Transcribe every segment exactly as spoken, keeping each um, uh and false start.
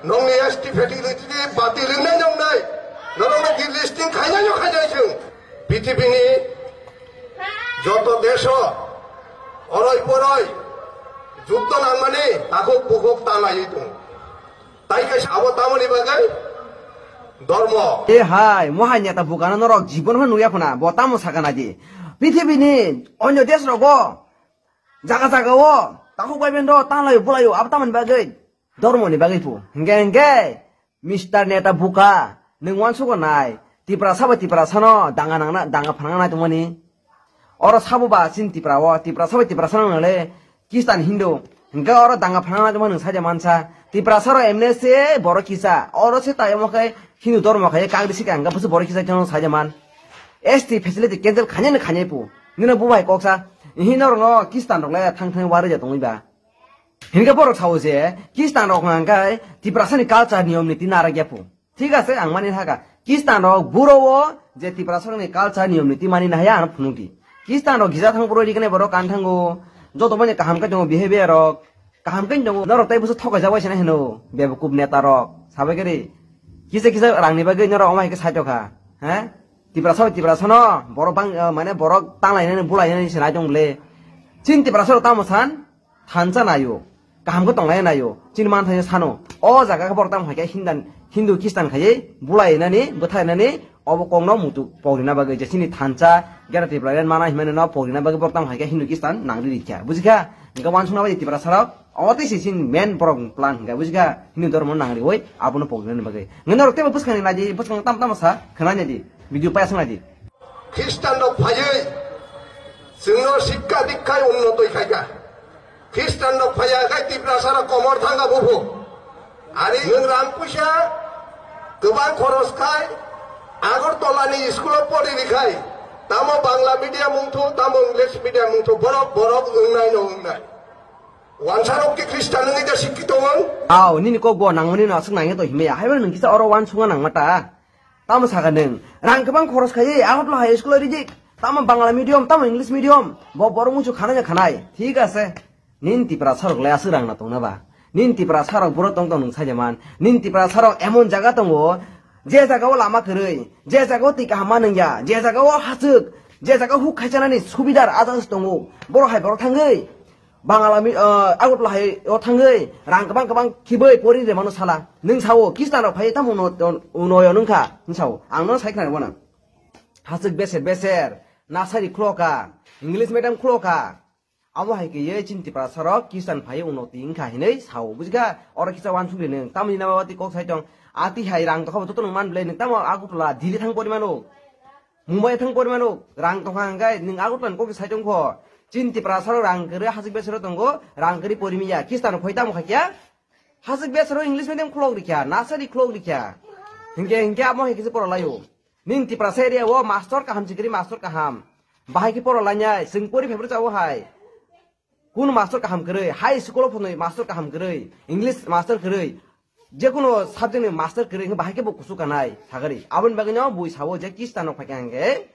Nongni S T facility bati ringnai nongnai. Norokno delisting khainai no khainai chwng. Pithibini joto deso oroi poroi jukto nangmani takhuk bukhuk ta laiwi tongo. Tai kaisa abo tamoni bagwi dormo. E hai, mohai neta bukano norok jibon pha nukya khuna, bo tamo sakha naidi. Pithibini onyo desh rogo, jaga jaga o, takhuk bai bendo, tanglai bulaio, abo tamoni bagwi dormo ni bagwi phu. Hingke hingke, Mister Neta buka, nwng uansukgo nai, Tiprasa bai Tiprasano danga nangna, danga phanangna tongmani. Oro sabo ba chini Tipra o, Tiprasa bai Tiprasano nale, Kistan Hindu. Hingke oro danga phanangna tongma nwng saida mansa. Tiprasa ro M N A se borok kisa. Oro se tai omo khe Hindu dormo khe kagri sika hingke busu borok kisa jono saida man. S T facility cancel khanya ni khanya pu. Nino bubai koksa. Hino rok no Kistan rok le thang thang wari ja tongwi ba. Hingke borok sao je Kistan rok hingke Tiprasa ni culture niyom niti nara gya pu. Thik ase, ang mani thaka. Kistan rok buro o je Tiprasa rokni culture niyom niti mani nahaya ano phunukdi. Kistan rok gija thang buro riknai borok kan thango. Joto mani kaham khe tongo behavior rok. Kaham khe tongo. Norok tai busu thokai jagoi sene heno. Bebekub neta rok. Sabai kari. Kisa kisa rangni bagwi norok omai khe saito kha. He? Tiprasa bai Tiprasa no borok bang, eh, mane borok tanglainani bulainani se nai tong bole. Chin Tiprasa rok tamo san? Thansa naio, kaham khe tonglai naio, chini manthai sano. O jaga khe borok tamo hai khe Hindan, Hindu Kristan khaiwi bulai nani, bwthai nani, obo kokno muitu pogri na bagwi je chini thansa, Gera Tripura ren mana himani no pogri na bagwi borok tamo hai khe Hindu Kristan nangri rikha, bujikha? Hingkhe uansukna bai Tiprasa rok, omo tei se chini main borok plan hingkha, bujikha? Hindu dhormo nangriwi abono pogri nani bagwi. Hingkhe norok teibo bwskangni naidi, bwskang tamo tamo sa, khwnani di, video paya swngnai di. Kristan rok phaiwi chwngno sikka dikkhai unnotoi khaikha. Kristan rok phaiya khai Tiprasa rok komor thangkha buphu. Ari nwng rang puisa kwbang khoros khai Agartala ni school o pori rikhai. Tamo Bangla medium wngthu, tamo English medium wngthu, borok, borok wngnai no wngnai. Wansa rok ki Kristan wngwi da sikki tongwng? Aw, nini kok bo nangmani no aswk nangya to himya. Haibar nwng kisa oro uansukna nangma ta. Tamo sakha nwng, rang kwbang khoros khaiwi Agartala hai school o rijik. Tamo Bangla medium, tamo English medium. Bo borok muichu khanai na khanai. Thik ase. Nini Tiprasa rok le aswk rang na tongna ba? Nini Tiprasa rok buro tong tong nwng saida man. Nini Tiprasa rok emon jaga tongo, je jaga o lama kwrwi, je jaga o twi kaham ma nungya, je jaga o hachwk, je jaga o huk khaichanani subidar ajak se tongo. Borok hai borok thangwi Bangla mi, ah, Agartala hai o thangwi rang kwbang kwbang khibwi pori de mano sala. Nwng sao, Kristan rok phai tamo uno, uno yo nwng kha, nwng sao. Ang no sai khna rw nang. Hachwk beser beser, nursery khulokha, English medium khulokha. Amo hai khe ye chini Tiprasa rok Kristan phai uno ti wngkha hinwi sao. Bujikha? Oro kisa uansuk di nwng. Tamoni nama wati kok sai tong. Ati hai rang tokha bo joto nwng man bwle nwng tamo Agartala Delhi thang pori mano. Mumbai thang pori mano. Rang tokha hwnkhe nwng Agartala ni kok sai tong kho. Chini Tiprasa rok rang kwrwi hachwk beser o tongo. Rang kwrwi pori miya. Kristan phai tamo kha kya? Hachwk beser o English medium khulok rikha. Nursery khulok rikha. Hinkhe, hinkhe amo hai kisa pora laio. Nini Tiprasa area o mastor kaham chikri mastor kaham. Bahai khe pora lainai, chwng pori phaibrw chao hai. Kun mastor kaham kwrwi, high school o phunui mastor kaham kwrwi, English mastor kwrwi. Je kuno subject ni mastor kwrwi, bahai khe bo kusu kanai, sagari. Aboni bagwi no bui sao je Kristan rok phaikha hwnkhe.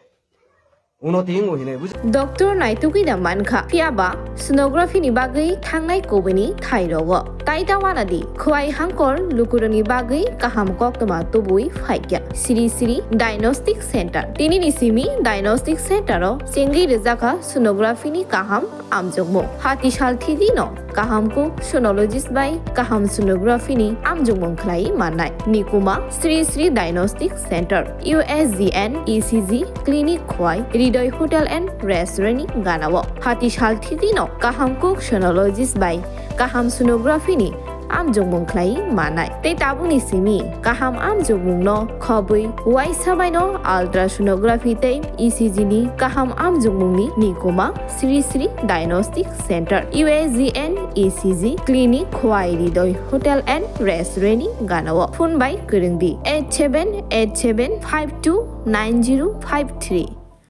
Uno ting o hinwi buji. Doctor naitugwi da mankha, phiya ba sonography ni bagwi thangnai kubuni thai rogo. Tai ta wana di, khwai hangkor lukurokni bagwi kaham koktwma tubui phaikya. Sri Sri Diagnostic Center. Tini ni simi Diagnostic Center o chengwi rwjakha sonography ni kaham amjokmung. Hati sal thidi no kaham kuk sonologist bai kaham sonography ni amjokmung khlai mannai. Nikuma Sri Sri Diagnostic Center, U S G N, E C G, clinic khwai, Hridoy Hotel and Restaurant ni ganao. Hati sal thidi no kaham kuk sonologist bai kaham sonography ni amjokmung khlai mannai. Tei tabukni simi kaham amjokmung no khobwi uaisa bai no ultrasonography tei E C G ni kaham amjokmung ni nikuma Sri Sri Diagnostic Center, U S G N, E C G, clinic khwai Hridoy Hotel and Restaurant ni ganao. Phone bai kwrwng di eight seven eight seven five two nine zero five three.